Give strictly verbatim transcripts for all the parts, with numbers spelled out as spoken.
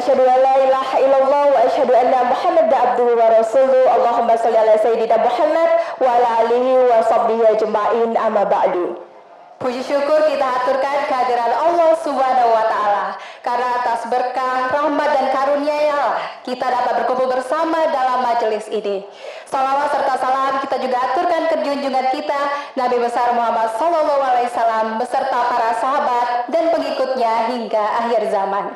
Asyhadu an la ilaha illallah wa asyhadu anna Muhammadan abduhu wa rasuluh. Allahumma shalli ala sayyidina Muhammad wa ala alihi wa sahbihi ajma'in, amma ba'du. Puji syukur kita haturkan kehadiran Allah Subhanahu wa Ta'ala. Karena atas berkah, rahmat, dan karunia-Nya lah kita dapat berkumpul bersama dalam majelis ini. Salawat serta salam kita juga aturkan ke junjungan kita, Nabi besar Muhammad sallallahu alaihi wasallam, beserta para sahabat dan pengikutnya hingga akhir zaman.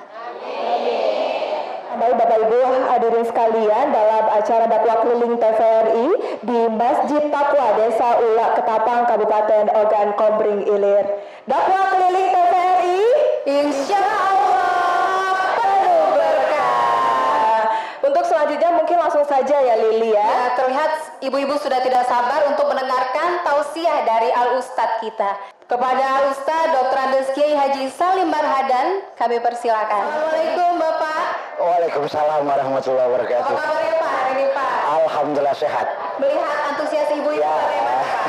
Baik, Bapak Ibu hadirin sekalian, dalam acara dakwah keliling T V R I di Masjid Taqwa Desa Ulak Ketapang, Kabupaten Ogan Komering Ilir. Dakwah keliling T V R I, insya Allah penuh berkah. Untuk selanjutnya mungkin langsung saja ya, Lili, ya. Ya, terlihat ibu-ibu sudah tidak sabar untuk mendengarkan tausiah dari Al Ustadz kita. Kepada Al Ustadz doktor Andes Kiai Haji Salim Marhadan, kami persilakan. Assalamualaikum, Bapak. Waalaikumsalam warahmatullahi wabarakatuh. Apa kabarnya, Pak, hari ini, Pak? Alhamdulillah sehat. Melihat antusias ibu-ibu, ya, bagaimana, Pak?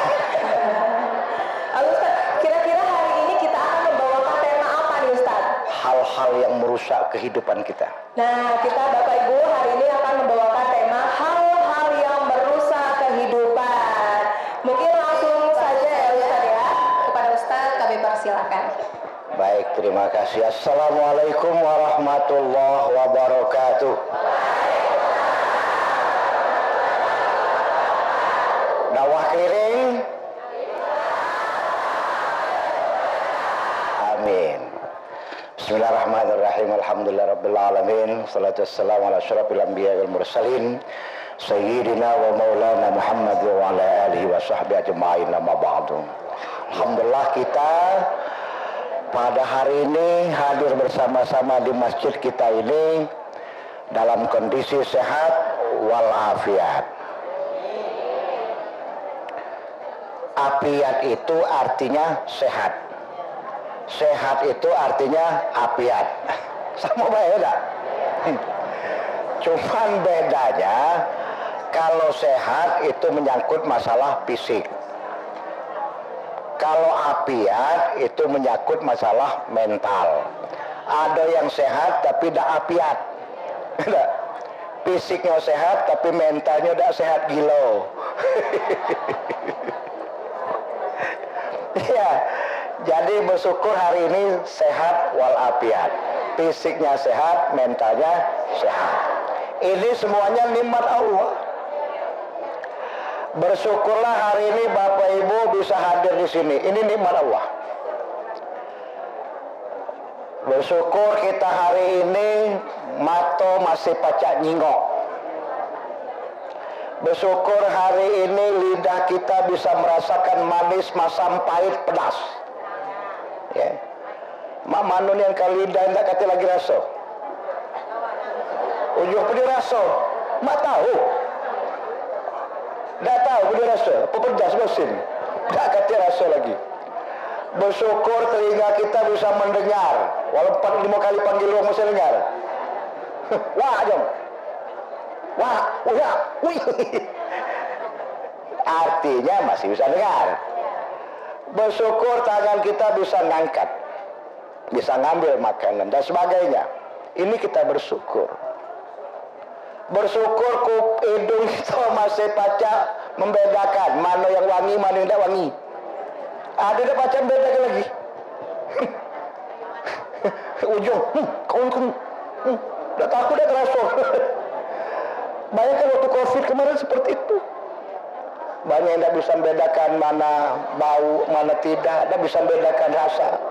Al Ustadz, kira-kira hari ini kita akan membawakan tema apa nih, Ustadz? Hal-hal yang merusak kehidupan kita. Nah, kita Bapak Ibu hari ini akan membawakan tema hal-hal yang merusak kehidupan. Mungkin langsung saja ya, Ustadz, ya. Kepada Ustadz kami persilakan. Baik, terima kasih. Assalamualaikum warahmatullahi wabarakatuh. Dakwah keliling. Amin. Bismillahirrahmanirrahim. Alhamdulillahirabbil alamin. Salatu wassalamu ala asyrafil anbiya wal mursalin, sayyidina wa maulana Muhammad wa ala alihi wa sahbihi ajma'in, amma ba'du. Alhamdulillah, kita pada hari ini hadir bersama-sama di masjid kita ini dalam kondisi sehat walafiat. Afiat itu artinya sehat. Sehat itu artinya afiat. Sama bae dak? Cuman bedanya, kalau sehat itu menyangkut masalah fisik. Kalau afiat itu menyangkut masalah mental. Ada yang sehat tapi dak afiat. Fisiknya sehat tapi mentalnya dak sehat, gilo. Iya. Jadi bersyukur hari ini sehat walafiat. Fisiknya sehat, mentalnya sehat. Ini semuanya nikmat Allah. Bersyukurlah hari ini Bapak Ibu bisa hadir di sini. Ini nikmat Allah. Bersyukur kita hari ini mato masih pacak nyingok. Bersyukur hari ini lidah kita bisa merasakan manis, masam, pahit, pedas. Ya. Mak mano ni yang kali lidah ndak kate lagi raso. Ujuh pedih raso. Mak tahu. Ndak tahu pedih raso. Apa pedas masin. Ndak kate raso lagi. Bersyukur telinga kita bisa mendengar. Walau empat lima kali panggil wong masih dengar. Wah, jom. Wah, uya, wih. Artinya masih bisa dengar. Bersyukur tangan kita bisa ngangkat, bisa ngambil makanan dan sebagainya. Ini kita bersyukur. Bersyukur ku hidung kita masih pacak membedakan mana yang wangi, mana yang tidak wangi. Ada dak pacak membedakan lagi. Ujung, hmm, kawan kamu, hmm, dak tahu dak terasa. Bayangkan waktu covid kemarin seperti itu. Banyak yang tidak bisa membedakan mana bau, mana tidak, tidak bisa membedakan rasa.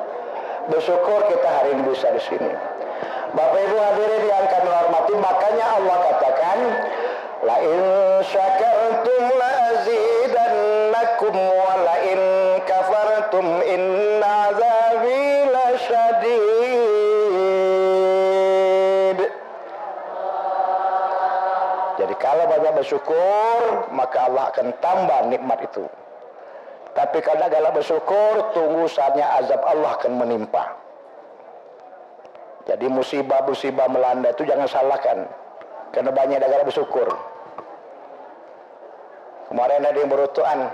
Bersyukur kita hari ini bisa di sini. Bapak Ibu hadirin yang kami hormati, makanya Allah katakan, "La in syakartum la azidannakum wa la in kafartum inna azabi lasyadid." Jadi kalau banyak bersyukur, maka Allah akan tambah nikmat itu. Tapi kalau tidak galak bersyukur, tunggu saatnya azab Allah akan menimpa. Jadi musibah-musibah melanda itu jangan salahkan. Karena banyak tidak galak bersyukur. Kemarin ada yang berutuan,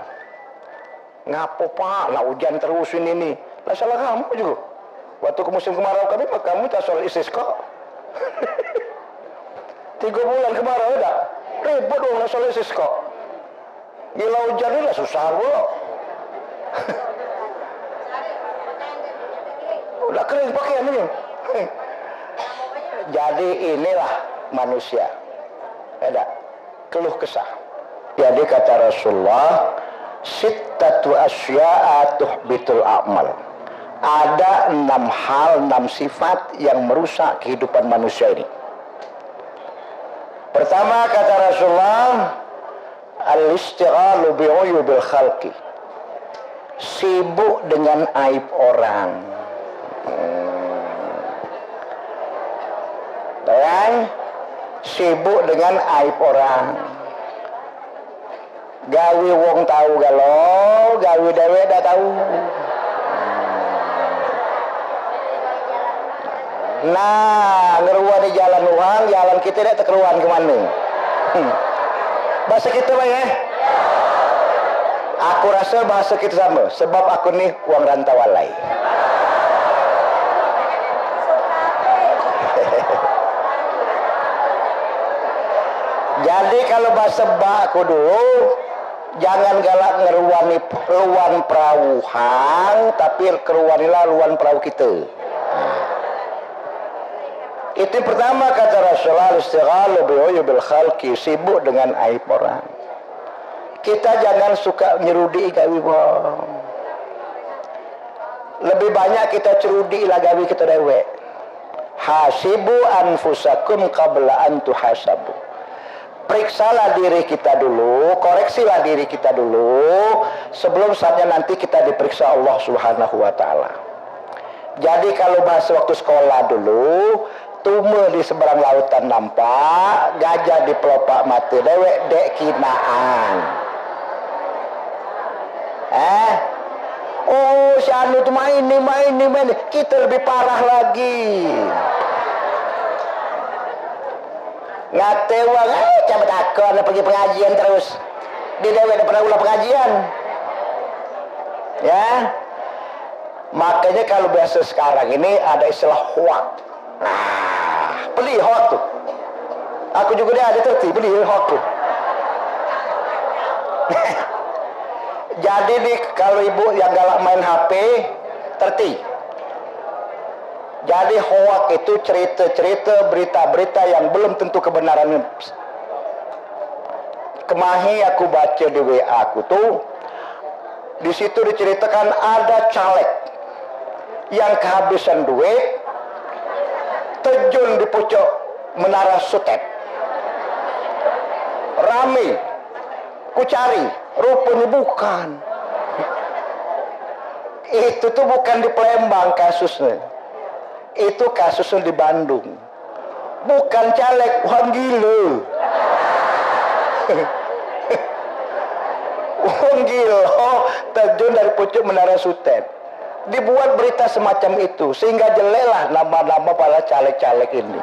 "Ngapo, Pak, nak hujan terus ini ni?" Lah, salah kamu juga. Waktu ke musim kemarau kami, kamu tak sholat istisqa. Tiga bulan kemarau dak? Ribut wong nak solat istisqa. Gila hujan ni lah susah, Bro. Udah kering pakaian ni. Jadi inilah manusia. Ya dak? Keluh kesah. Jadi kata Rasulullah, "Sittatu asya'a tuhbitul a'mal." Ada enam hal, enam sifat yang merusak kehidupan manusia ini. Pertama, kata Rasulullah, "Al-istighalu bi'uyubil khalqi." Sibuk dengan aib orang. Hmm. Kan? Sibuk dengan aib orang. Gawe wong tau galo, gawe dewek dak tau. Nah, ngeruani jalan wong, jalan kite dak tekeruan ke mane. Hmm. Bahasa kite bae, eh? Aku rasa bahasa kite sama, sebab aku ni wong rantau alai. Jadi, kalu bahasa bak aku dulu, jangan galak ngeruani luan perahu hang, tapi keruanilah luan perahu kite. Nah. Itu pertama kata Rasulullah, "Al-istighalu bi'uyubil khalqi," sibuk dengan aib orang. Kita jangan suka nyerudi gawe wong. Lebih banyak kita cerudi lah gawe kita dewek. "Hasibu anfusakum qabla an tuhasabu." Periksalah diri kita dulu, koreksilah diri kita dulu, sebelum saatnya nanti kita diperiksa Allah Subhanahu wa Ta'ala. Jadi, kalu bahasa waktu sekolah dulu, tume di seberang lautan nampak, gajah di pelopak mate dewek, dek kinaan. Eh? Oh, si anu tu main ni, main ni, main ni. Kita lebih parah lagi. Ngate wong, eh, cak betakon, pergi pengajian terus. Di dewek dak pernah ulah pengajian. Ya. Makanya kalau bahasa sekarang ini ada istilah hoak. Nah, pedih hoak tu. Aku juga dah ada terti, pedih hoak tu. Jadi ni, kalau ibu yang galak main H P, terti. Jadi hoak itu cerita-cerita, berita-berita yang belum tentu kebenarannya. Kemahi aku baca di W A aku tu, di situ diceritakan ada caleg yang kehabisan duit, terjun di pucuk Menara Sutet. Rame. Ku cari, rupanya bukan. Itu tu bukan di Palembang kasusnya. Itu kasusnya di Bandung. Bukan caleg, wong gila. Wong gila terjun dari pucuk Menara Sutet. Dibuat berita semacam itu, sehingga jeleklah nama-nama para caleg-caleg ini.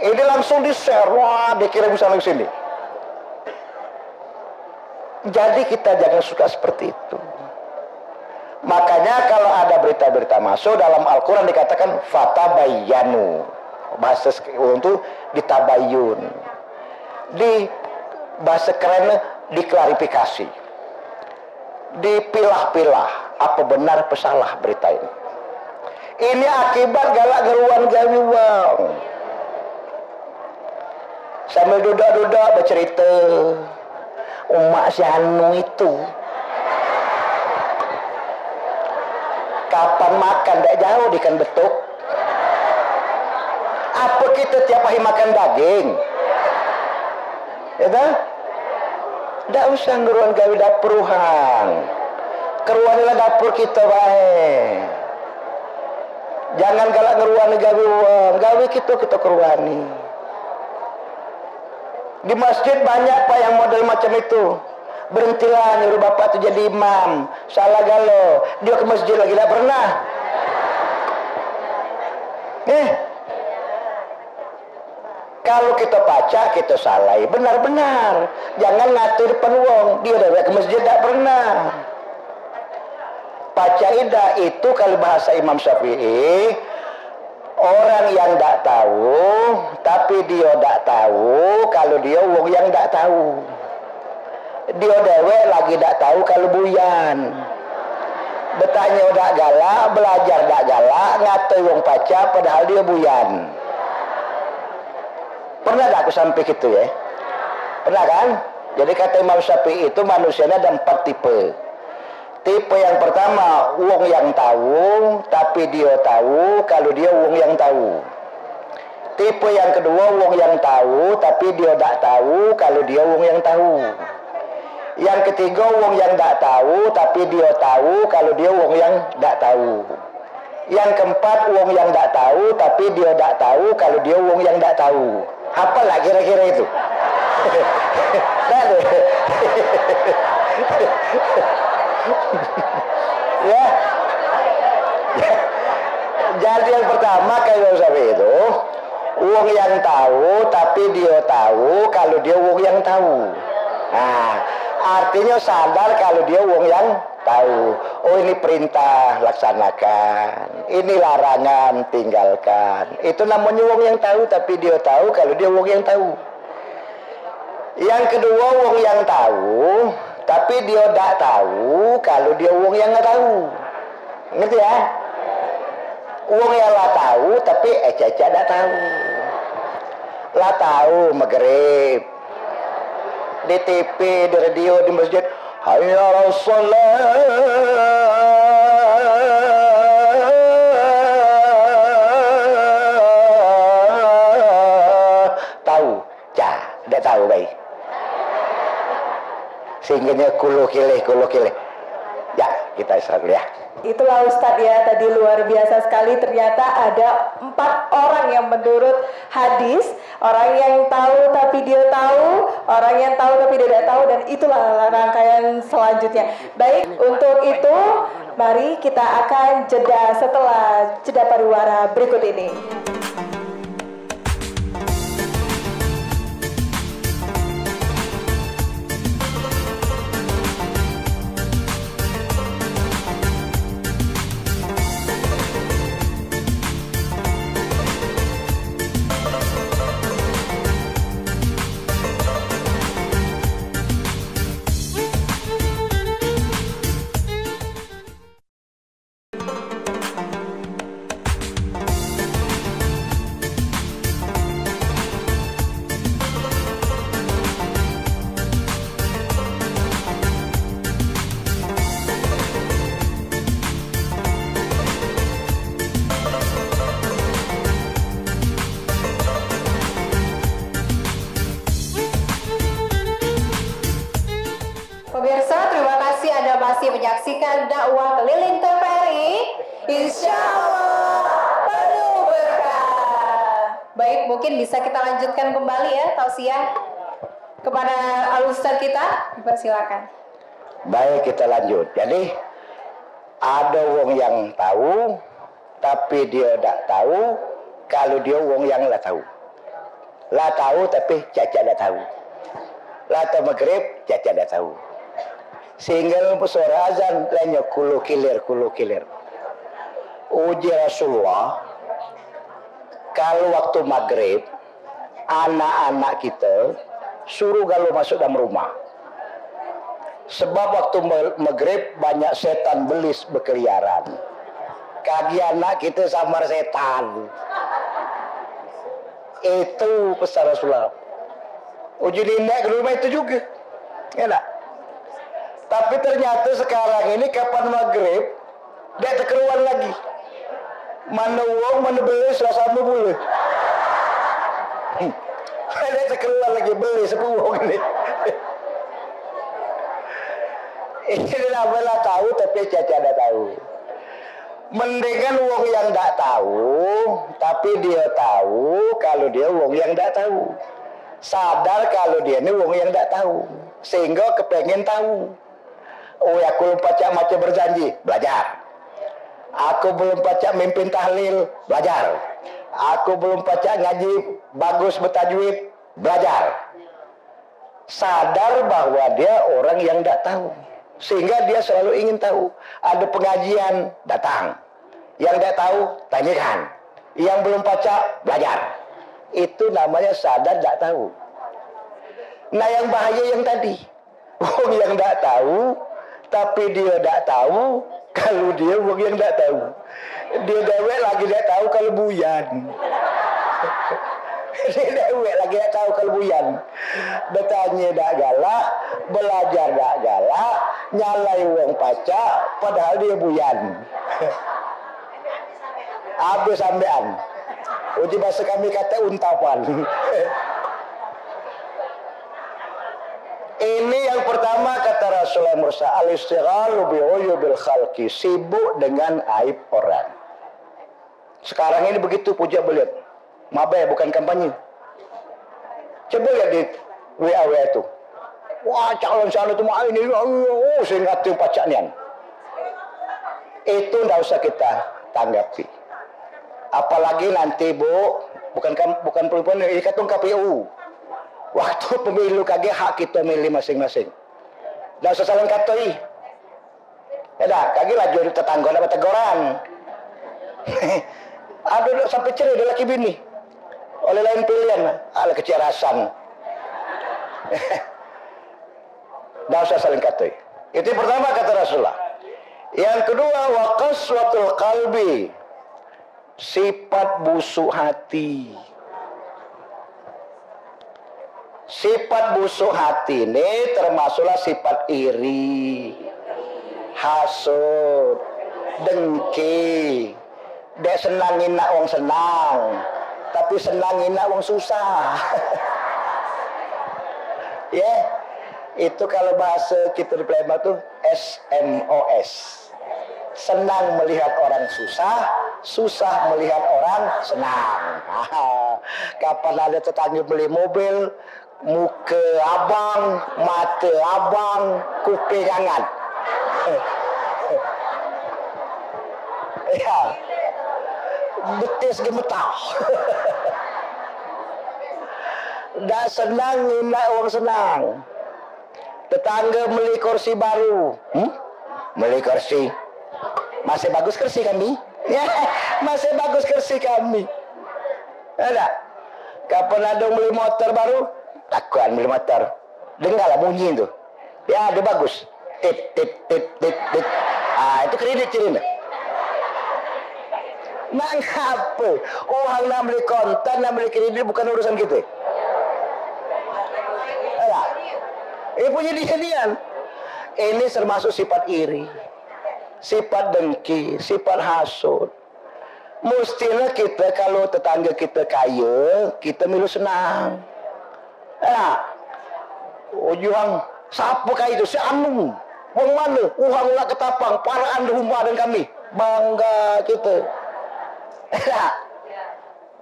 Ini langsung di-share, wah, dikirim sana ke sini. Jadi kita jangan suka seperti itu. Makanya kalau ada berita-berita masuk dalam Al-Quran dikatakan fatabayyanu. Bahasa sek-, orang tu ditabayun. Di bahasa keren diklarifikasi. Dipilah-pilah apa benar apa salah berita ini. Ini akibat galak ngeruan gawe wong. Sambil duduk-duduk bercerita, umak si anu itu. Kapan makan dak jauh dikan betuk. Apa kita tiap hari makan daging? Ya toh? Dak usah ngeruan gawe dapur wong. Keruanilah dapur kita bae. Jangan galak ngeruani gawe wong. Gawe kita, kita keruani. Di masjid banyak, Pak, yang model macam itu. Berhentilah nyuruh bapak tu jadi imam. Salah galo. Dia ke masjid lagi dak pernah. Eh. Kalu kita pacak, kita salai benar-benar. Jangan ngatur depan wong. Dia dewek ke masjid dak pernah. Pacak idak itu, kalu bahasa Imam Syafi'i, orang yang dak tahu Dio dak tau kalu dio wong yang dak tau. Dio dewek lagi dak tau kalu buyan. Betanyo dak galak, belajar dak galak, ngatoi wong pacak padahal dio buyan. Pernah dak aku sampe kitu, ye? Pernah kan? Jadi kato Imam Syafi'i itu manusia ni ado empat tipe. Tipe yang pertama, wong yang tau, tapi dio tau kalu dio wong yang tau. Tipe yang keduo, wong yang tau, tapi dio dak tau kalu dio wong yang tau. Yang ketigo, wong yang dak tau, tapi dio tau kalu dio wong yang dak tau. Yang keempat, wong yang dak tau, tapi dio dak tau kalu dio wong yang dak tau. Apalah kira-kira itu? Dak ada. Ya. Jadi yang pertama, kalu sampe itu, wong yang tau, tapi dio tau kalu dio wong yang tau. Nah, artinyo sadar kalu dio wong yang tau. Oh, ini perintah, laksanakan. Ini larangan, tinggalkan. Itu namonyo wong yang tau, tapi dio tau kalu dio wong yang tau. Yang keduo, wong yang tau, tapi dio dak tau kalu dio wong yang dak tau. Ngerti, ya? Wong yang la tau, tapi ecek-ecek dak tau. La tau magrib. Di T V, di radio, di masjid, "Hayya 'alas shalah." Tau, cak, dak tau bae. Sehingganyo kulo kileh, kulo kileh. Ya, kita istirahat dulu, ya. Itulah Ustadz, ya, tadi luar biasa sekali. Ternyata ada empat orang yang menurut hadis, orang yang tahu tapi dia tahu, orang yang tahu tapi dia tidak tahu, dan itulah rangkaian selanjutnya. Baik, untuk itu mari kita akan jeda setelah jeda pariwara berikut ini. Pemirsa, terima kasih Anda masih menyaksikan dakwah keliling T V R I. Insya Allah penuh berkah. Baik, mungkin bisa kita lanjutkan kembali, ya, tausiah kepada Al Ustaz kita. Dipersilakan. Baik, kita lanjut. Jadi, ada wong yang tahu, tapi dia dak tahu kalau dia wong yang la tahu. La tahu tapi cak-cak dak tahu. La tahu magrib, cak-cak dak tahu. Sehingga lepas suara azan, lainnya kulu kilir, kulu kilir. Uji Rasulullah, kalau waktu magrib, anak-anak kita suruh galo masuk dalam rumah. Sebab waktu me-, magrib banyak setan belis berkeliaran. Kagi anak kita samar setan. Itu pesan Rasulullah. Uji ninek ke rumah itu juga. Ya ndak? Tapi ternyata sekarang ini kapan magrib, dak tekeruan lagi. Mano wong, mano belis, lah samo pule. Dak tekeruan lagi belis apo wong ini. Ini namo la tahu, tapi cak-cak dak tahu. Mendingan wong yang dak tahu, tapi dia tahu kalau dia wong yang dak tahu. Sadar kalau dia ni wong yang dak tahu, sehingga kepengen tahu. Oh, aku belum pacak maca berjanji, belajar. Aku belum pacak mimpin tahlil, belajar. Aku belum pacak ngaji bagus betajwid, belajar. Sadar bahwa dia orang yang dak tahu, sehingga dia selalu ingin tahu. Ada pengajian, datang. Yang dak tahu, tanyakan. Yang belum pacak, belajar. Itu namanya sadar dak tahu. Nah, yang bahaya yang tadi. Wong yang dak tahu, tapi dia dak tahu kalu dia wong yang dak tahu. Dia dewek lagi dak tahu kalu buyan. Dia dewek lagi dak tahu kalu buyan. Betanye dak galak, belajar dak galak, nyalai wong pacak, padahal dia buyan. Habis ambekan. Uji bahasa kami kata untapan. Ini yang pertama kata Rasulullah Musa, al-istighalu bi uyubil khalqi, sibuk dengan aib orang. Sekarang ini begitu, pujak beliat. Mabe, bukan kampanye. Coba lihat di W A W A itu. Wah, calon sana tu mah ini, oh, sehingga tu pacak nian. Itu ndak usah kita tanggapi. Apalagi nanti, Bu, bukan kam- bukan pemimpin, ini katung K P U. Waktu pemilu kagek hak kita milih masing-masing. Ndak usah saling katoi. Ya dah, kagek laju tetangga nak beteguran. Aduh, sampai cerai dah laki bini. Oleh lain pilihan, ala kecerasan. Ndak usah saling katoi. Itu yang pertama kata Rasulullah. Yang kedua, wa qaswatul qalbi. Sifat busuk hati. Sifat busuk hati ni termasuklah sifat iri, hasut, dengki, dak senang nginak wong senang, tapi senang nginak wong susah. Ya, itu kalau bahasa kita di Palembang tuh S M O S. Senang melihat orang susah, susah melihat orang senang. Kapan ada tetangga beli mobil, muka abang, mata abang, kuping angat. Ya. Betis gemetar. Dak senang nginak wong senang. Tetangga meli kursi baru. Hmm? Meli kursi. Masih bagus kursi kami. Ya, masih bagus kursi kami. Ada. Kapan ada meli motor baru? Takuan meli motor. Dengarlah bunyi tu. Ya, dia bagus. Tit, tit, tit, tit, tit. Ah, itu kredit cirine. Nak ngape? Orang nak beli kontan, nak beli kredit bukan urusan kita. Alah. Eh, punya dia nian. Ini termasuk sifat iri, sifat dengki, sifat hasut. Mestinya kita kalau tetangga kita kaya, kita milu senang. Nah, ujuang, siapa kaya itu? Si Anu. Wong mana? Orang nak Ketapang, paraan di rumah dan kami. Bangga kita. Nah,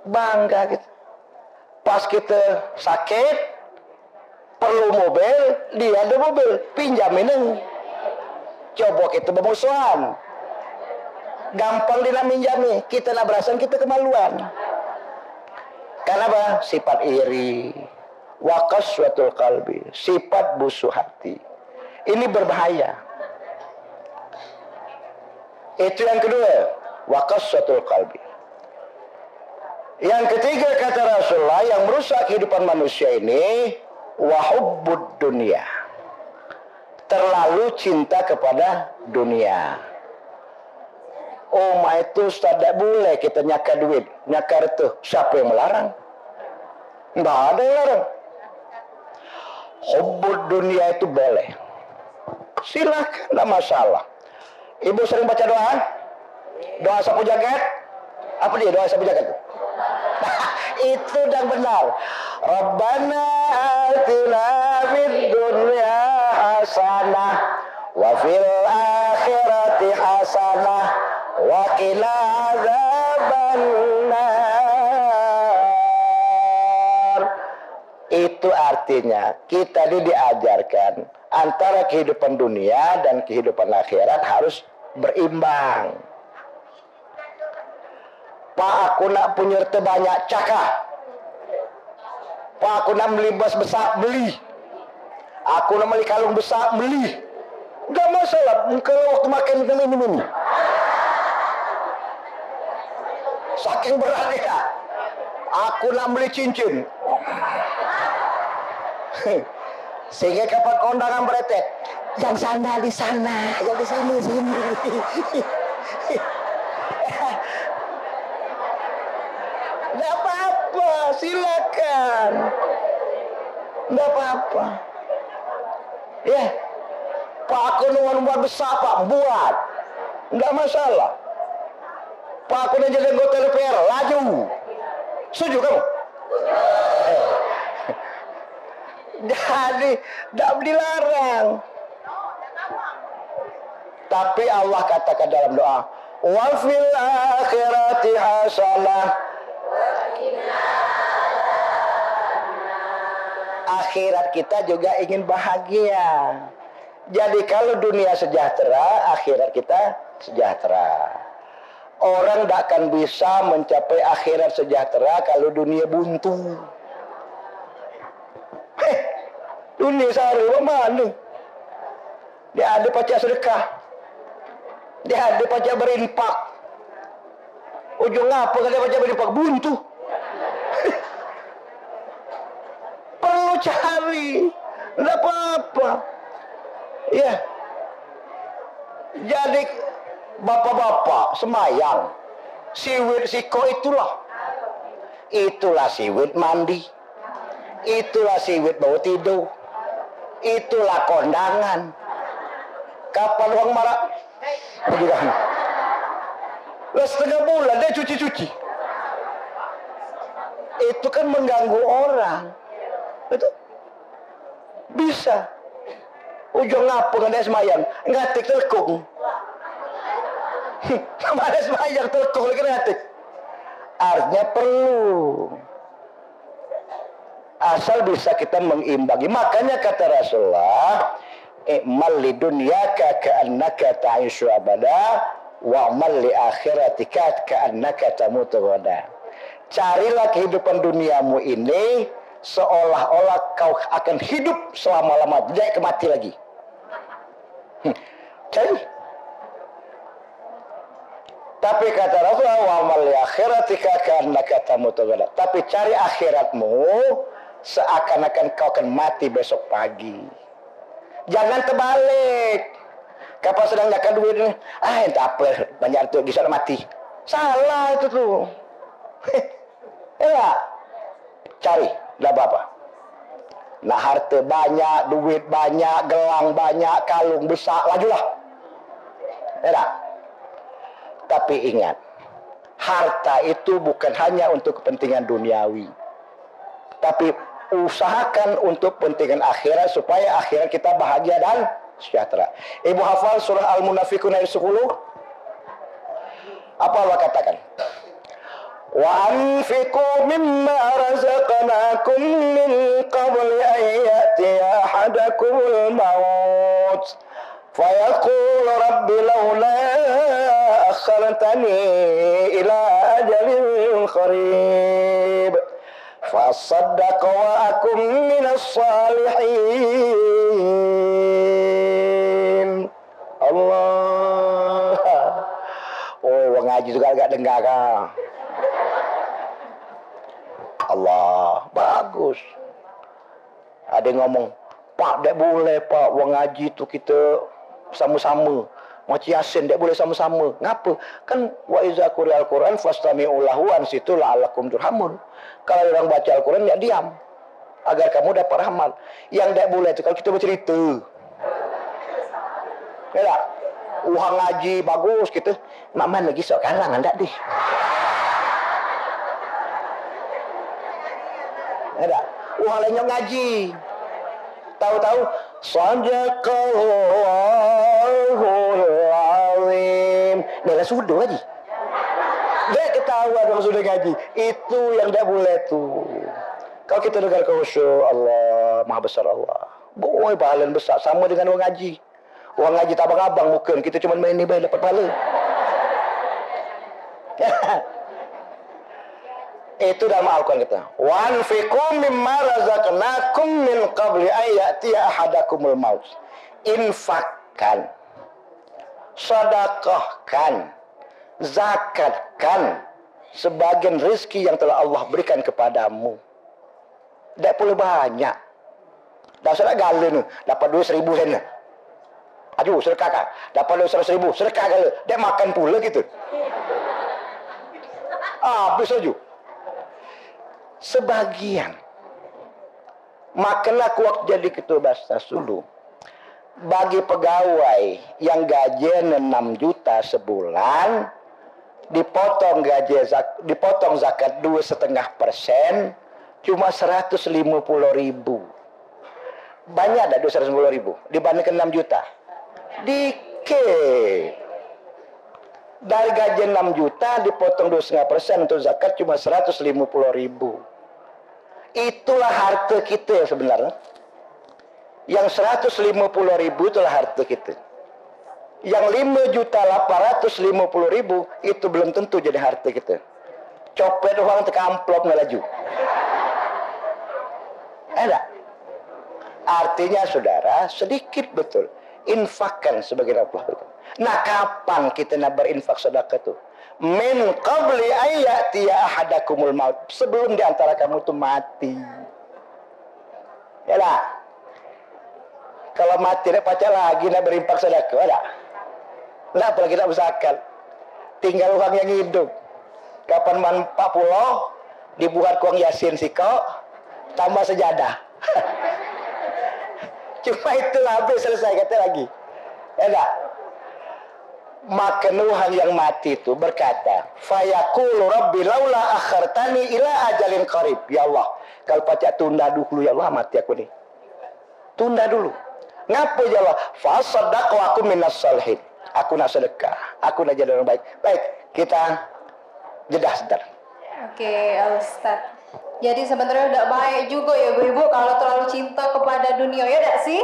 bangga kita. Pas kita sakit, perlu mobil, dia ada mobil, pinjam ini. Coba kita bermusuhan. Gampang dia nak minjam ni, kita nak berasan, kita kemaluan. Kenapa? Sifat iri. Wa qaswatul qalbi, sifat busuk hati. Ini berbahaya. Itu yang kedua, wa qaswatul qalbi. Yang ketiga kata Rasulullah yang merusak kehidupan manusia ini, wa hubbud dunya. Terlalu cinta kepada dunia. Oh, mak itu ustaz, dak boleh kita nyakar duit, nyakar harta. Siapa yang melarang? Ndak ada yang larang. Hubbud dunia itu boleh. Silahkan, ndak masalah. Ibu sering baca doa? Doa sapu jagat? Apa dia doa sapu jagat tu? Itu yang benar. Rabbana atina fid dunya hasanah wa fil akhirati hasanah wa qina adzabannar. Itu artinya kita ini diajarkan antara kehidupan dunia dan kehidupan akhirat harus berimbang. Pak, aku nak punya harta banyak, cakah. Pak, aku nak beli bas besar, beli. Aku nak beli kalung besar, beli. Enggak masalah, kalau waktu makan kita minum ini. Saking beratnya. Aku nak beli cincin. Sehingga kapan kondangan beretek, yang sana di sana, yang di sini sini. Nggak apa-apa, silakan. Nggak apa-apa. Ya. Pak, aku nunggu buat besar, Pak, buat. Nggak masalah. Pak, aku nak jadi anggota D P R, laju. Setuju kamu? Jadi, dak dilarang. Tapi Allah katakan dalam doa, "Wa fil akhirati hasanah." Akhirat kita juga ingin bahagia. Jadi, kalau dunia sejahtera, akhirat kita sejahtera. Orang dak akan bisa mencapai akhirat sejahtera kalau dunia buntu. Heh, dunia sehari mak mana? Dia ada pacak sedekah. Dia ada pacak berinfak. Ujung apa kata pacak berinfak? Buntu. Perlu cari. Ndak apa-apa. Ya. Jadi, bapak-bapak semayang, siwit siko itulah. Itulah siwit mandi. Itulah siwit bau tidur. Itulah kondangan. Kapan wong marak? Lah, setengah bulan dia cuci-cuci. Itu kan mengganggu orang. Itu bisa. Ujung ngapa ngendak semayang? Ngatik telekung. Mana semayang telekung lagi ngatik. Artinya perlu. Asal bisa kita mengimbangi. Makanya kata Rasulullah, "I'mal lidunyaka ka'annaka ta'isyu abada, wa'mal li akhiratika ka'annaka tamutu ghoda." Carilah kehidupan duniamu ini seolah-olah kau akan hidup selama-lama, tidak ke mati lagi. Hmm. Cari. Tapi kata Rasulullah, "Wa amal li akhiratika ka'annaka tamutu ghadan." Tapi cari akhiratmu seakan-akan kau akan mati besok pagi. Jangan terbalik. Kapan sedang nyakan duit ni, "Ah, entah apa, banyak tu, bisa mati." Salah itu tu. Ya. Cari, dak apa-apa. Nak harta banyak, duit banyak, gelang banyak, kalung besak, lajulah. Ya dak? Tapi ingat, harta itu bukan hanya untuk kepentingan duniawi. Tapi usahakan untuk kepentingan akhirat supaya akhirat kita bahagia dan sejahtera. Ibu hafal surah Al-Munafiqun ayat sepuluh? Apa Allah katakan? "Wa anfiqu mimma razaqnakum min qabli an ya'tiya ahadakumul maut fayaqul rabbi laula akhartani ila ajalin qarib fa asaddaqa wa akum minas salihin." Allah. Oi, wong ngaji tu galak dengar ka. Allah, bagus. Ada yang ngomong, "Pak, dak boleh, Pak, wong ngaji tu kita sama-sama. Maca Yasin dak boleh sama-sama." Ngapa? Kan, "Wa iza quri'al Qur'an fastami'u lahu ansitu la'allakum turhamun." Kalau orang baca Al-Quran, ya diam. Agar kamu dapat rahmat. Yang dak boleh tu kalau kita bercerita. Ya dak? Wah, ngaji bagus kita. Mak man lagi sok kalang andak deh. Ya dak? Wah, lenyok ngaji. Tahu-tahu, "Sadaqallahul azim." Dah lah sudah lagi. Dia ketawa dong sudah ngaji. Itu yang dak boleh tu. Kalau kita dengar khusyuk, Allah, maha besar Allah. Boy, pahala besar sama dengan orang ngaji. Orang ngaji tabang abang bukan, kita cuma main ni bae dapat pahala. Itu dalam Al-Quran kita. "Wa anfiqu mimma razaqnakum min qabli an ya'tiya ahadakumul maut." Infakkan, sedekahkan, zakatkan sebagian rezeki yang telah Allah berikan kepadamu. Dak pule banyak. Dak usah nak gale ni, dapat duit seribu sen. Aju, sedekah kan. Dapat duit seratus ribu, sedekah gale. Dak makan pule gitu. Habis aju. Sebagian. Makanlah aku waktu jadi ketua Basnas dulu. Bagi pegawai yang gajinya enam juta sebulan, dipotong gaji zak-, dipotong zakat dua setengah persen, cuma seratus lima puluh ribu. Banyak dak dua seratus lima puluh ribu dibandingkan enam juta? Dikit. Dari gaji enam juta dipotong dua setengah persen untuk zakat cuma seratus lima puluh ribu. Itulah harta kita yang sebenarnya. Yang seratus lima puluh ribu itulah harta kita. Yang lima juta lapan ratus lima puluh ribu itu belum tentu jadi harta kita. Copet uang teka amplop ngelaju. Ada. Artinya, saudara, sedikit betul. Infakkan sebagian Allah itu. Nah, kapan kita nak berinfak sedekah tu? Min qabli an ya'tiya ahadakumul maut. Sebelum di antara kamu tu mati. Yalah. Kalau mati dak pacak lagi nak berinfak sedekah, dak? Dak, apalagi nak bezakat. Tinggal uang yang hidup. Kapan man empat puluh, dibuat uang Yasin sikok, tambah sejadah. Cuma itulah, habis, selesai, kata lagi. Ya dak? Maka Nuhan yang mati itu berkata, "Fayaqulu Rabbi laula akhartani ila ajalin qarib." Ya Allah, kalau pacak tunda dulu ya Allah mati aku ni. Tunda dulu. Ngapa ya Allah? "Fasaddaqa wa akun minas salihin." Aku nak sedekah, aku nak jadi orang baik. Baik, kita jeda sebentar. Oke, Ustaz. Jadi sebenarnya dak baik juga ya ibu-ibu kalau terlalu cinta kepada dunia, ya dak sih?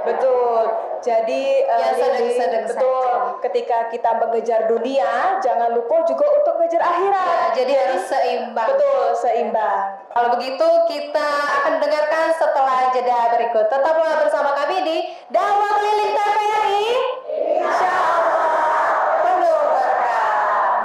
Betul. Jadi eh, ya, sadar, Lili, sadar, betul. Sadar. Ketika kita mengejar dunia, jangan lupa juga untuk mengejar akhirat. Ya, jadi harus seimbang. Betul, seimbang. Kalau begitu kita akan dengarkan setelah jeda berikut. Tetaplah bersama kami di Dakwah Keliling T V R I, insya Allah penuh berkah.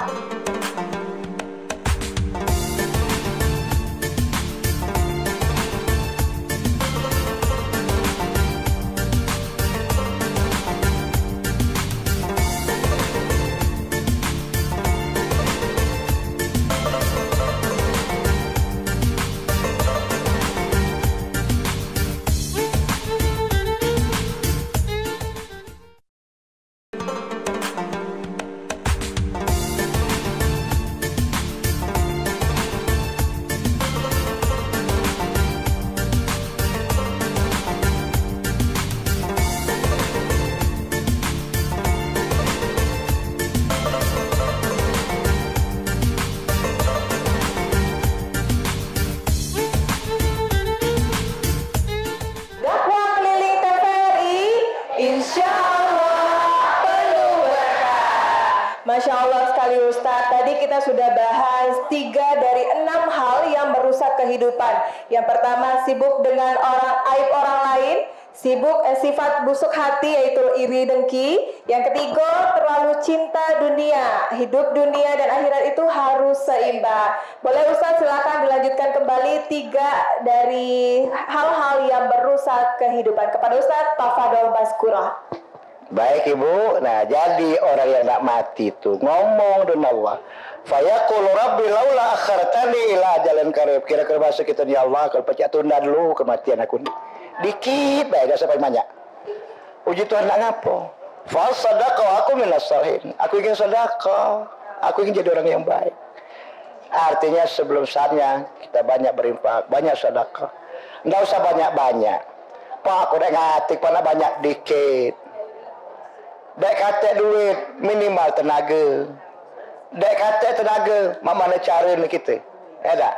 Dakwah keliling T V R I, insya Allah penuh berkah. Masya Allah sekali Ustadz, tadi kita sudah bahas tiga dari enam hal yang merusak kehidupan. Yang pertama, sibuk dengan orang, aib orang lain. Sibuk, eh, sifat busuk hati, yaitu iri dengki. Yang ketiga, terlalu cinta dunia. Hidup dunia dan akhirat itu harus seimbang. Boleh Ustaz, silakan dilanjutkan kembali tiga dari hal-hal yang merusak kehidupan. Kepada Ustaz, tafadol mazkura. Baik, Ibu. Nah, jadi orang yang nak mati tu ngomong dengan Allah. "Fayaqulu Rabbi laula akhartani ila ajalin qarib." Kira-kira bahasa kita ni, "Ya Allah, kalau pacak tunda dulu kematian aku ni. Dikit bae, dak sampai banyak." Uji Tuhan nak ngapo? "Fa saddaqa wa aku minas salihin." Aku ingin sedekah. Aku ingin jadi orang yang baik. Artinya, sebelum saatnya kita banyak berinfak, banyak sedekah. Ndak usah banyak-banyak. Pak, aku dak ngatik, Pak, nak banyak dikit. Dek katek duit, minimal tenaga. Dek katek tenaga, mak mano cara ni kita? Ya dak?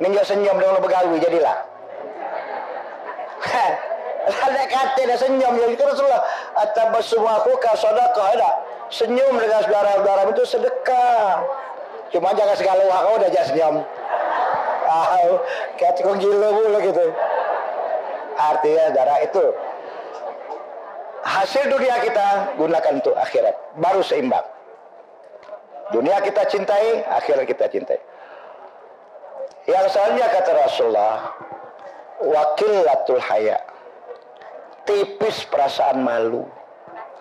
Ninjau senyum dengan orang begawi, jadilah. Lah dek katek dah senyum, ya itu Rasulullah. "Atabassumu akhuka sadaqah," ya dak? Senyum dengan saudara-saudara itu sedekah. Cuma jangan segala orang kau diajak senyum. Ah, kayak tukang gila pula gitu. Artinya, saudara, itu hasil dunia kita gunakan untuk akhirat, baru seimbang. Dunia kita cintai, akhirat kita cintai. Yang selanjutnya kata Rasulullah, "Wa qillatul haya." Tipis perasaan malu.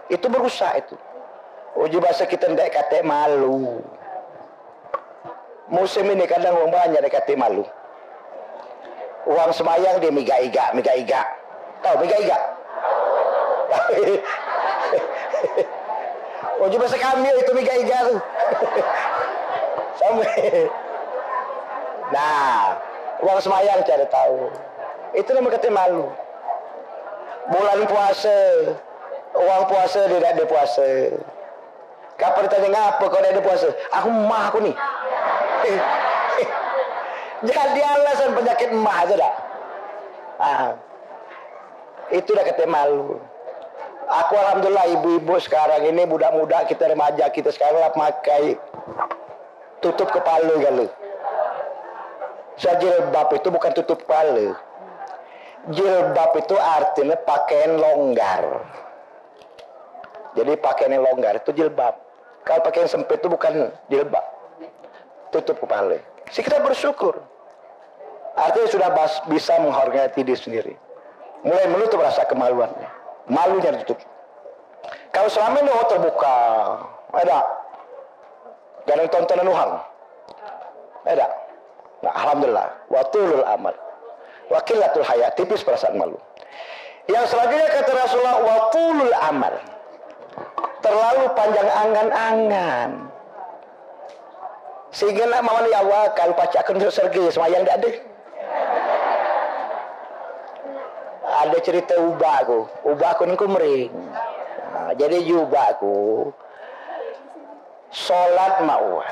Itu berusak itu. Uji bahasa kita ndak kate malu. Musim ini kadang wong banyak dak kate malu. Wong semayang dia migak-igak, migak-igak. Tahu migak-igak? Oh, cuma sekambing itu migak-igak tu. Sampai. Nah, wong semayang cari tahu. Itu nama kata malu. Bulan puasa, wong puasa dia dak ada puasa. Kapan ditanya, "Ngapa kau dak ada puasa?" "Aku mah aku ni." Jadi alasan penyakit mah tu dak? Ah. Itu dah kata malu. Aku alhamdulillah ibu-ibu sekarang ini, budak-budak kita, remaja kita sekarang lah pakai tutup kepala gala. So, jilbab itu bukan tutup kepala. Jilbab itu artinya pakaian longgar. Jadi pakaian yang longgar itu jilbab. Kalau pakaian sempit itu bukan jilbab. Tutup kepala. Si kita bersyukur. Artinya sudah bas- bisa menghormati diri sendiri. Mulai menutup rasa kemaluannya. Malunya ditutup. Kalau selama ini, oh, terbuka, ada. Gak ada tontonan Tuhan. Ada. Nah, alhamdulillah. Wa tulul amal. Wa qillatul haya, tipis perasaan malu. Yang selanjutnya kata Rasulullah, wa tulul amal. Terlalu panjang angan-angan. Sehingga nak mama ni, "Ya Allah, kalau pacak aku masuk surga, semayang dak ada." Ada cerita ubakku. Ubakku ni ku mering. Nah, jadi ubakku solat mak wak.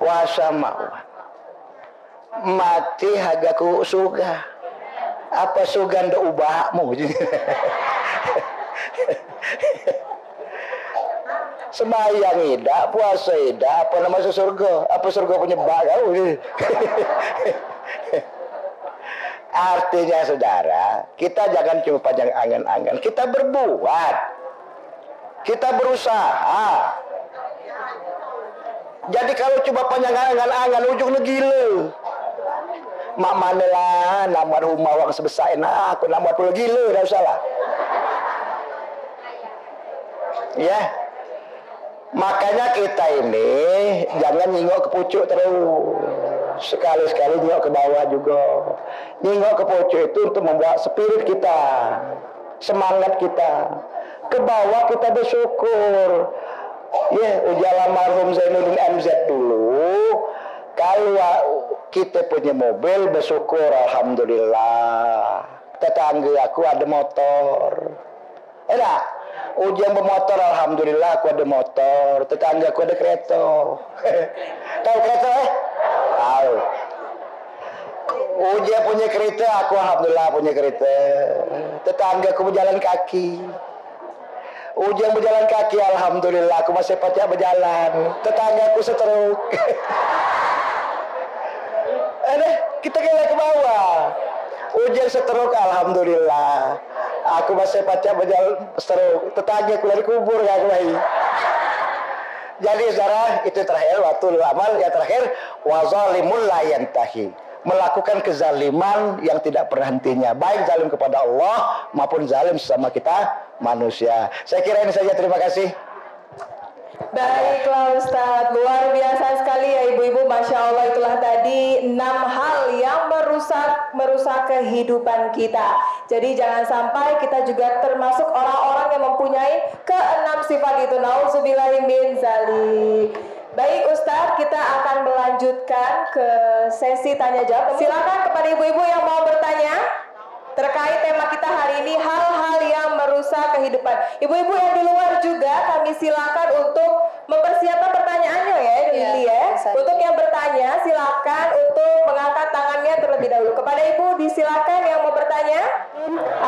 Puasa mak wak. Mati haga ku surga. Apa surga ndak ubakmu? Sembahyang idak, puasa idak, apa nak masuk surga? Apa surga penyebab kau ni? Artinya, saudara, kita jangan cuma panjang angan-angan, kita berbuat, kita berusaha. Jadi, kalau cuma panjang angan-angan, ujungnya gila. Mak mano lah, nak buat rumah wang sebesak enak, aku nak buat pula gila, dak usah lah. Ya. Makanya kita ini jangan nyingok ke pucuk terus. Sekali-sekali nyingok ke bawah juga. Nyingok ke pucuk itu untuk membuat spirit kita, semangat kita. Ke bawah kita bersyukur. Ya, ujar almarhum Zainuddin M Z dulu, kalau kita punya mobil, bersyukur, alhamdulillah. Tetangga aku ada motor. Enak. Ujian bermotor, alhamdulillah, aku ada motor. Tetangga aku ada kereta. Tahu kereta, eh? Tahu. Ujian punya kereta, aku alhamdulillah punya kereta. Tetangga aku berjalan kaki. Ujian berjalan kaki, alhamdulillah, aku masih pacak berjalan. Tetangga aku seteruk. Ada, kita kena ke bawah. Ujian seteruk, alhamdulillah. Aku masih pacak berjalan seteruk. Tetangga aku lari kubur, gak aku lari. Jadi, saudara, itu terakhir, wa tulul amal. Yang terakhir, wa zalimul la yantahi. Melakukan kezaliman yang tidak pernah hentinya, baik zalim kepada Allah maupun zalim sesama kita manusia. Saya kira ini saja, terima kasih. Baiklah Ustadz, luar biasa sekali ya ibu-ibu, Masya Allah, itulah tadi enam hal yang merusak merusak kehidupan kita. Jadi jangan sampai kita juga termasuk orang-orang yang mempunyai keenam sifat itu. Nauzubillahi min zalik. Baik Ustadz, kita akan melanjutkan ke sesi tanya jawab. Silakan kepada ibu-ibu yang mau bertanya terkait tema kita hari ini, hal-hal yang merusak kehidupan. Ibu-ibu yang di luar juga kami silakan untuk mempersiapkan pertanyaannya ya, Lili ya. Untuk yang bertanya silakan untuk mengangkat tangannya terlebih dahulu. Kepada ibu disilakan yang mau bertanya.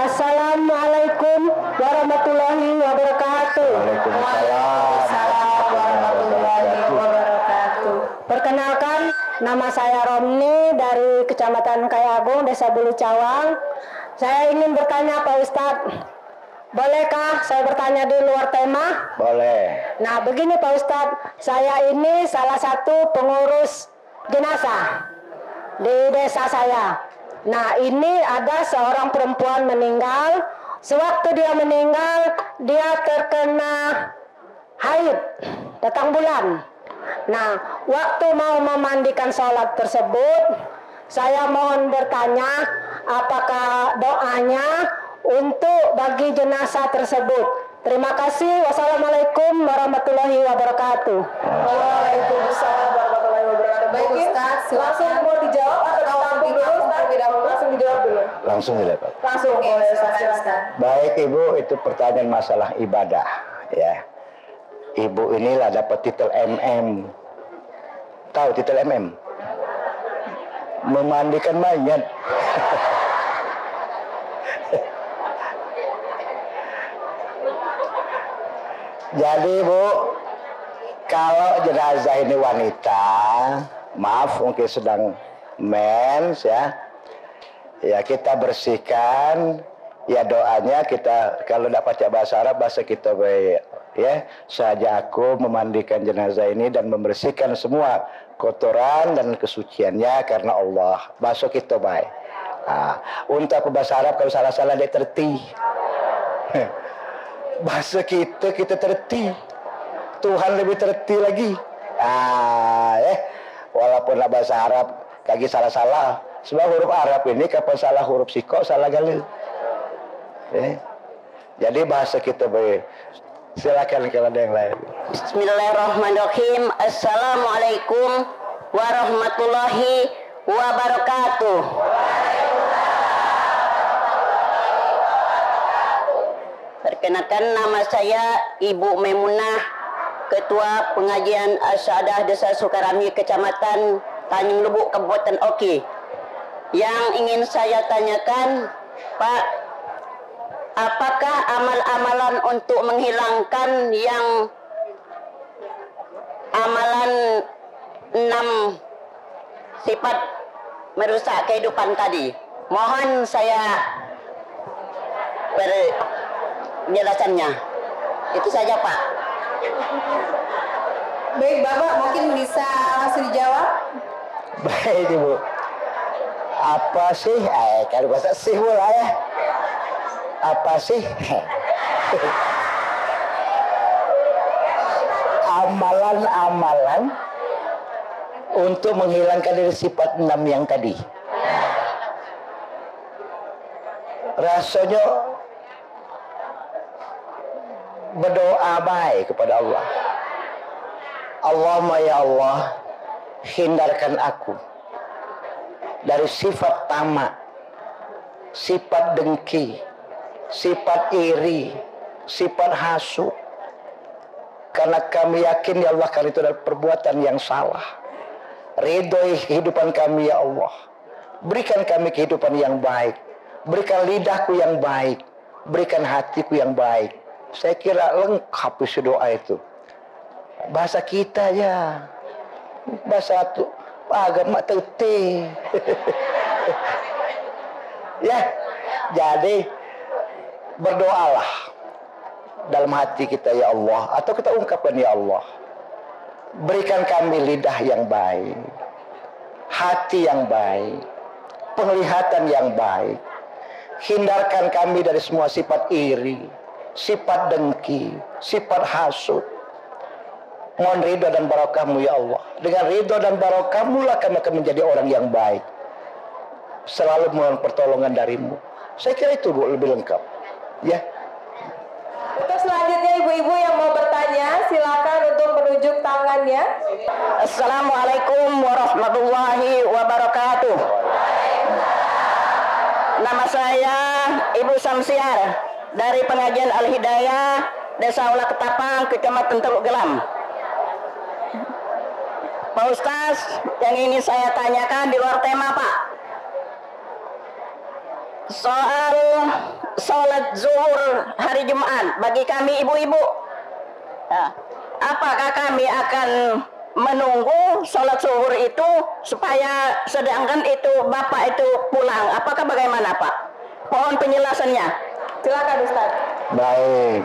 Assalamualaikum warahmatullahi wabarakatuh. Waalaikumsalam warahmatullahi wabarakatuh. Perkenalkan, nama saya Romni dari Kecamatan Kaya Agung, Desa Bulu Cawang. Saya ingin bertanya, Pak Ustadz, Bolehkah saya bertanya di luar tema? Boleh. Nah, begini Pak Ustadz, saya ini salah satu pengurus jenazah di desa saya. Nah, ini ada seorang perempuan meninggal. Sewaktu dia meninggal, dia terkena haid, datang bulan. Nah, waktu mau memandikan sholat tersebut, saya mohon bertanya, apakah doanya untuk bagi jenazah tersebut? Terima kasih. Wassalamualaikum warahmatullahi wabarakatuh. Waalaikumsalam warahmatullahi wabarakatuh. Baik, Ustaz, silakan. Langsung mau dijawab atau ditampung dulu, Ustaz? Langsung dijawab dulu. Langsung dijawab. Langsung, oke, boleh, Ustaz, silakan. Baik, Ibu, itu pertanyaan masalah ibadah, ya. Ibu inilah dapat titel M M. Tahu titel M M? Memandikan mayat. Jadi, Bu, kalau jenazah ini wanita, maaf, mungkin sedang mens, ya. Ya, kita bersihkan, ya, doanya kita, kalau dak pacak bahasa Arab, bahasa kita baik, ya. Saja aku memandikan jenazah ini dan membersihkan semua kotoran dan kesuciannya karena Allah. Bahasa kita baik. Ah, untuk aku bahasa Arab, kalau salah-salah dia terti. Bahasa kita, kita terti. Tuhan lebih terti lagi. Ah, eh, walaupun lah bahasa Arab, kagi salah-salah. Sebab huruf Arab ini kapan salah huruf sikok, salah gala. Eh. Jadi bahasa kita baik. Silakan kalau ada yang lain. Bismillahirrahmanirrahim. Assalamualaikum warahmatullahi wabarakatuh. Perkenalkan, nama saya Ibu Maimunah, Ketua Pengajian Asyadah Desa Sukarami, Kecamatan Tanjung Lubuk, Kabupaten Oke. Yang ingin saya tanyakan, Pak, apakah amal-amalan untuk menghilangkan yang amalan enam sifat merusak kehidupan tadi. Mohon saya penjelasannya. Itu saja, Pak. Baik, Bapak mungkin bisa langsung dijawab. Baik, Ibu. Apa sih? Eh, kalau bahasa sih pula ya. Apa sih? Amalan-amalan untuk menghilangkan dari sifat enam yang tadi. Rasanya berdoa baik kepada Allah. Allahumma ya Allah, hindarkan aku dari sifat tamak, sifat dengki, sifat iri, sifat hasut. Karena kami yakin, ya Allah, karena itu adalah perbuatan yang salah. Ridhoi kehidupan kami, ya Allah. Berikan kami kehidupan yang baik. Berikan lidahku yang baik. Berikan hatiku yang baik. Saya kira lengkap isi doa itu. Bahasa kita aja. Bahasa tu, agak mak tete. Ya, jadi berdoalah dalam hati kita, "Ya Allah," atau kita ungkapkan, "Ya Allah, berikan kami lidah yang baik, hati yang baik, penglihatan yang baik. Hindarkan kami dari semua sifat iri, sifat dengki, sifat hasut." Mohon ridho dan barokahmu, ya Allah. Dengan ridho dan barokahmu lah kami akan menjadi orang yang baik. Selalu mohon pertolongan darimu. Saya kira itu, Bu, lebih lengkap. Ya. Untuk selanjutnya, ibu-ibu yang mau bertanya, silakan untuk menunjuk tangannya. Assalamualaikum warahmatullahi wabarakatuh. Nama saya Ibu Samsiar, dari Pengajian Al-Hidayah, Desa Ula Ketapang, Kecamatan Teluk Gelam. Pak Ustaz, yang ingin saya tanyakan di luar tema, Pak. Soal sholat zuhur hari Jumat bagi kami ibu-ibu. Ya. Apakah kami akan menunggu sholat zuhur itu supaya sedangkan itu bapak itu pulang? Apakah bagaimana, Pak? Mohon penjelasannya. Silakan, Ustaz. Baik.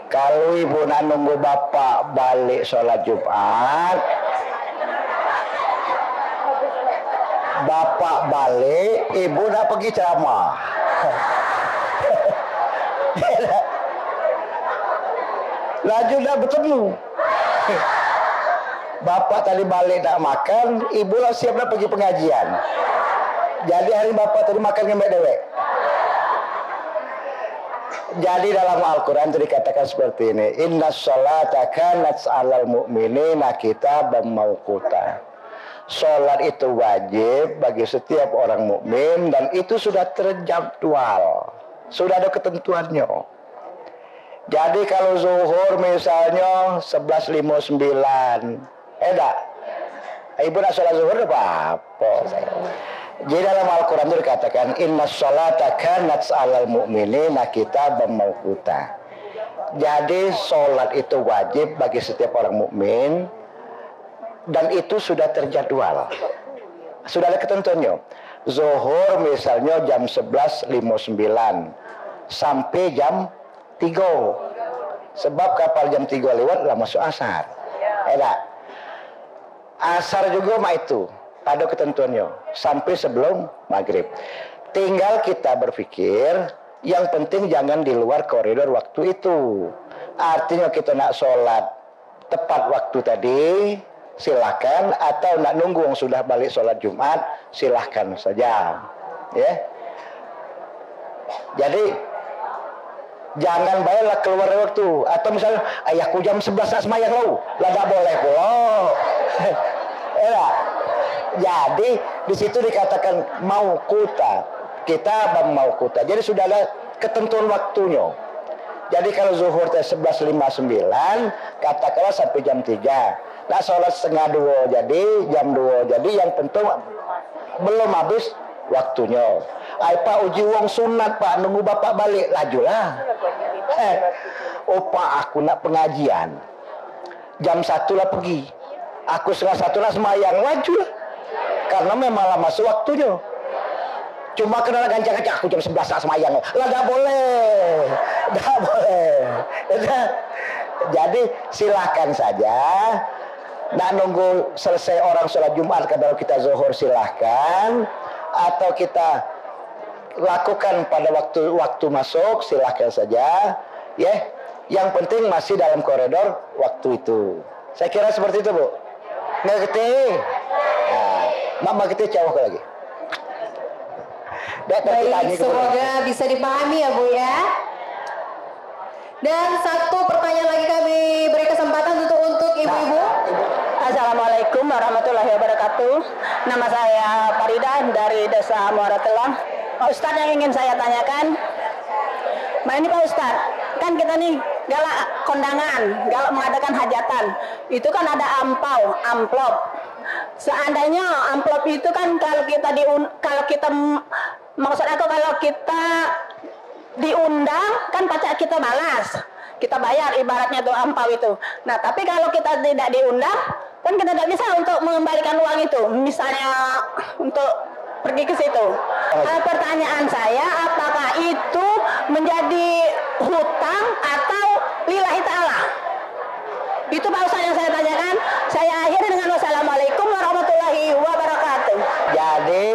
Kalu ibu nak nunggu bapak balik sholat Jumat, bapak balik, ibu nak pergi ceramah. Laju nak betemu. Bapak tadi balik nak makan, ibu lah siap nak pergi pengajian. Jadi hari bapak tadi makan ngemek dewek. Jadi dalam Al-Quran itu dikatakan seperti ini, "Inna sholata kanat alal mu'minina kitaban mauquta." Sholat itu wajib bagi setiap orang mukmin dan itu sudah terjadwal, sudah ada ketentuannya. Jadi kalau zuhur misalnya sebelas lima sembilan, eh dak? Ibu nak sholat zuhur dak apa-apa. Jadi dalam Al-Quran itu dikatakan, "Inna sholata kanat alal mu'minina kitaban mauquta." Jadi sholat itu wajib bagi setiap orang mukmin dan itu sudah terjadwal. Sudah ada ketentuannya. Zuhur misalnya jam sebelas lima sembilan sampai jam tiga. Sebab kapal jam tiga lewat lah masuk asar. Ya dak? Asar juga mak itu, ada ketentuannya sampai sebelum maghrib. Tinggal kita berpikir, yang penting jangan di luar koridor waktu itu. Artinya kita nak sholat tepat waktu tadi, silahkan, atau nak nunggu yang sudah balik sholat Jumat, silahkan saja. Ya. Jadi, jangan bae lah keluar dari waktu. Atau misalnya, "Ayahku jam sebelas nak semayang lo." Lah, dak boleh pulo. Ya. Jadi, di situ dikatakan mauquta. Kitaban mauquta. Jadi, sudah ada ketentuan waktunya. Jadi, kalau zuhur teh sebelas lima sembilan, katakanlah sampai jam tiga. Nak sholat setengah dua jadi, jam dua jadi, yang penting belum habis waktunya. Ai, Pak, uji wong sunat, Pak, nunggu bapak balik, lajulah. Eh, oh, Pak, aku nak pengajian. Jam satu lah pergi. Aku setengah satu lah semayang, lajulah. Karena memang lah masuk waktunya. Cuma kena nak gancang-gancang, "Aku jam sebelas nak semayang." Lah, dak boleh. Dak boleh. Jadi, silahkan saja. Nak nunggu selesai orang sholat Jumat, kan baru kita zuhur, silahkan. Atau kita lakukan pada waktu waktu masuk, silahkan saja. Ya, yang penting masih dalam koridor waktu itu. Saya kira seperti itu, Bu. Ngerti? Nah, Mak ngerti jauh lagi. Dak, tak Baik, ditanya ke semoga boleh. Bisa dipahami ya, Bu, ya. Dan satu pertanyaan lagi kami beri kesempatan untuk, untuk ibu-ibu. Nah, Ibu. Assalamualaikum warahmatullahi wabarakatuh. Nama saya Faridah dari Desa Muara Telang. Pak Ustadz, yang ingin saya tanyakan, nah, ini Pak Ustadz, kan kita nih galak kondangan, galak mengadakan hajatan, itu kan ada ampau, amplop. Seandainya amplop itu kan kalau kita diun-, kalau kita m-, maksud aku, kalau kita diundang, kan pacak kita balas, kita bayar ibaratnya tuh ampau itu. Nah, tapi kalau kita tidak diundang, kan kita tidak bisa untuk mengembalikan uang itu, misalnya untuk pergi ke situ. Ah, pertanyaan saya, apakah itu menjadi hutang atau lillahi ta'ala? Itu, Pak Ustaz, yang saya tanyakan. Saya akhiri dengan wassalamualaikum warahmatullahi wabarakatuh. Jadi,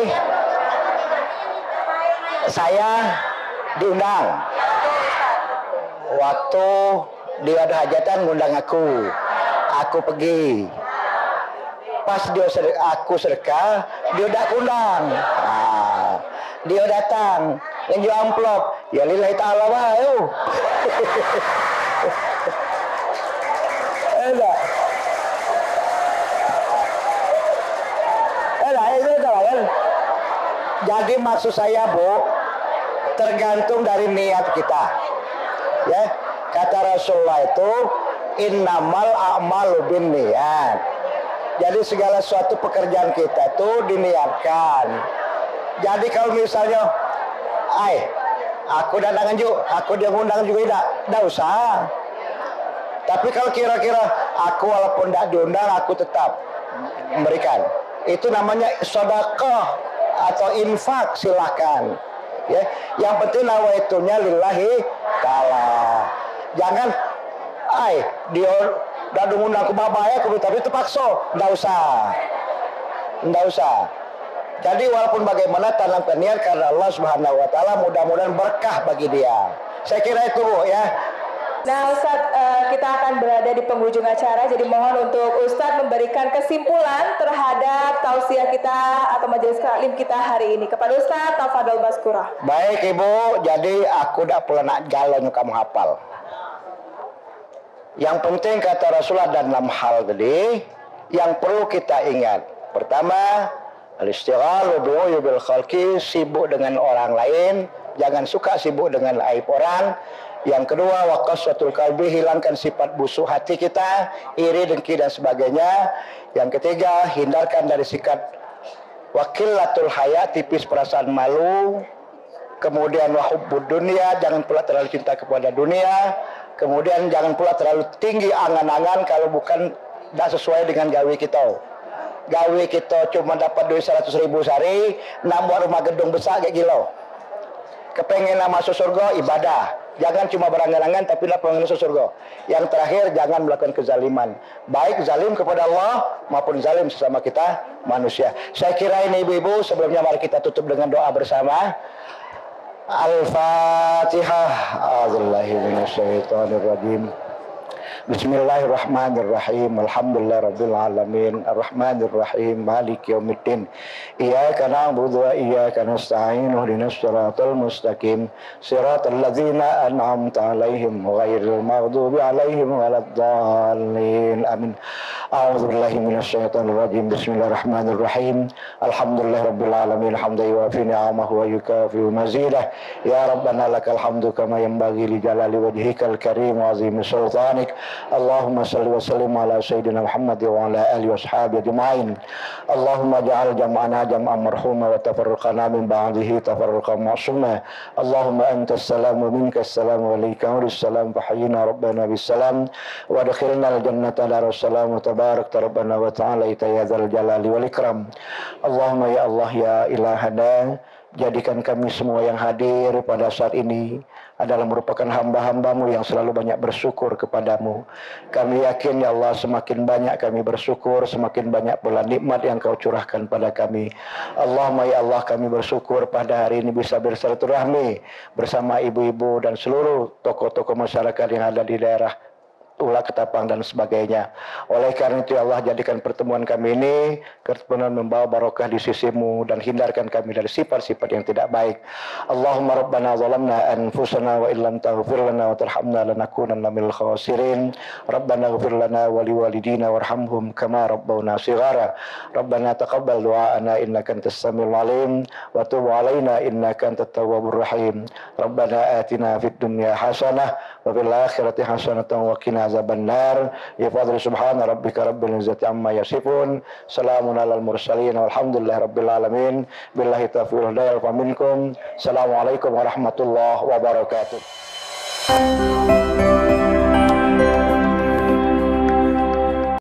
saya diundang. Waktu dia ada hajatan, ngundang aku. Aku pergi. Pas dia sed-, aku sedekah, dia dak kundang. Ha. Dia datang, ngenjuk amplop. Ya, lillahi ta'ala bae, oh. Elah. Elah, itu dah, kan. Jadi, maksud saya, Bu, tergantung dari niat kita. Ya, kata Rasulullah itu, "Innamal a'malu binniyat." Jadi, segala suatu pekerjaan kita itu diniatkan. Jadi, kalau misalnya, "Ai, aku dak nak nganjuk, aku dia ngundang juga dak," dak usah. Tapi kalau kira-kira, "Aku walaupun dak diundang, aku tetap memberikan." Itu namanya sedekah atau infak, silahkan. Ya, yang penting nawaitunya lillahi Kalah. Jangan, ai, dia dak ngundang aku babae, aku tapi terpaksa. Ndak usah. Ndak usah. Jadi walaupun bagaimana, tanamkan niat karena Allah Subhanahu wa Ta'ala, mudah-mudahan berkah bagi dia. Saya kira itu, Bu, ya. Nah, Ustadz, eh, kita akan berada di penghujung acara, jadi mohon untuk Ustadz memberikan kesimpulan terhadap tausiah kita atau majelis taklim kita hari ini. Kepada Ustadz, tafadhol maskurah. Baik, Ibu, jadi aku dak pula nak jalo kamu hafal. Yang penting kata Rasulullah dan enam hal tadi, yang perlu kita ingat. Pertama, al-isytighal bi uyubil khalqi, sibuk dengan orang lain, jangan suka sibuk dengan aib orang. Yang kedua, wa qaswatul qalbi, hilangkan sifat busuk hati kita, iri, dengki dan sebagainya. Yang ketiga, hindarkan dari sikap wa qillatul haya, tipis perasaan malu. Kemudian wa hubbud dunya, jangan pula terlalu cinta kepada dunia. Kemudian jangan pula terlalu tinggi angan-angan kalau bukan dak sesuai dengan gawe kita. Gawe kita cuma dapat duit seratus ribu sehari, nak buat rumah gedung besar kayak gila. Kepengen nak masuk surga, ibadah. Jangan cuma berangan-angan tapi nak pengen masuk surga. Yang terakhir, jangan melakukan kezaliman. Baik zalim kepada Allah maupun zalim sesama kita manusia. Saya kira ini, ibu-ibu, sebelumnya mari kita tutup dengan doa bersama. Al-Fatihah. A'udzubillahi minasyaitonirrajim. Bismillahirrahmanirrahim. Alhamdulillahirabbil alamin. Arrahmanirrahim. Maliki yaumiddin. Iyyaka na'budu wa iyyaka nasta'in. Ihdinas siratal mustaqim. Siratal ladzina an'amta 'alaihim ghairil maghdubi 'alaihim waladdallin. Amin. A'udzubillahi minasyaitonirrajim. Bismillahirrahmanirrahim. Alhamdulillahirabbil alamin, hamdan yuwafi ni'amahu wa yukafi'u mazidah. Ya Rabbana lakal hamdu kama yanbaghi li jalali wajhikal karim wa azimi sultanik. Allahumma salli wa sallim ala sayyidina Muhammad wa ala alihi wa sahbihi ajma'in. Allahumma ja'al jam'ana jam'an marhuma wa tafarruqana min ba'dihi tafarruqan ma'suma. Allahumma antas salam wa minkas salam wa alaika salam, fa hayyina rabbana bis salam wa adkhilnal jannata daras salam wa tabarakta rabbana wa ta'ala ya dzal jalali wal ikram. Allahumma ya Allah ya ilahana, jadikan kami semua yang hadir pada saat ini adalah merupakan hamba-hambamu yang selalu banyak bersyukur kepadamu. Kami yakin, ya Allah, semakin banyak kami bersyukur, semakin banyak pula nikmat yang Kau curahkan pada kami. Allahumma ya Allah, kami bersyukur pada hari ini bisa bersilaturahmi bersama ibu-ibu dan seluruh tokoh-tokoh masyarakat yang ada di daerah Ulak, Ketapang dan sebagainya. Oleh karena itu, ya Allah, jadikan pertemuan kami ini pertemuan membawa barokah di sisimu dan hindarkan kami dari sifat-sifat yang tidak baik. Allahumma rabbana zalamna anfusana wa illam taghfir lana wa tarhamna lanakunanna minal khasirin. Rabbana ighfir lana wa liwalidina warhamhum kama rabbawna shighara. Rabbana taqabbal du'aana innaka antas samiul alim wa tub alaina innaka antat tawwabur rahim. Rabbana atina fid dunya hasanah wa fil akhirati hasanatan wa qina azabannar. Ya fadli subhana rabbika rabbil izzati amma yasifun. Salamun alal mursalin walhamdulillahi rabbil alamin. Billahi taufiq wal hidayah, fa minkum. Assalamualaikum warahmatullahi wabarakatuh.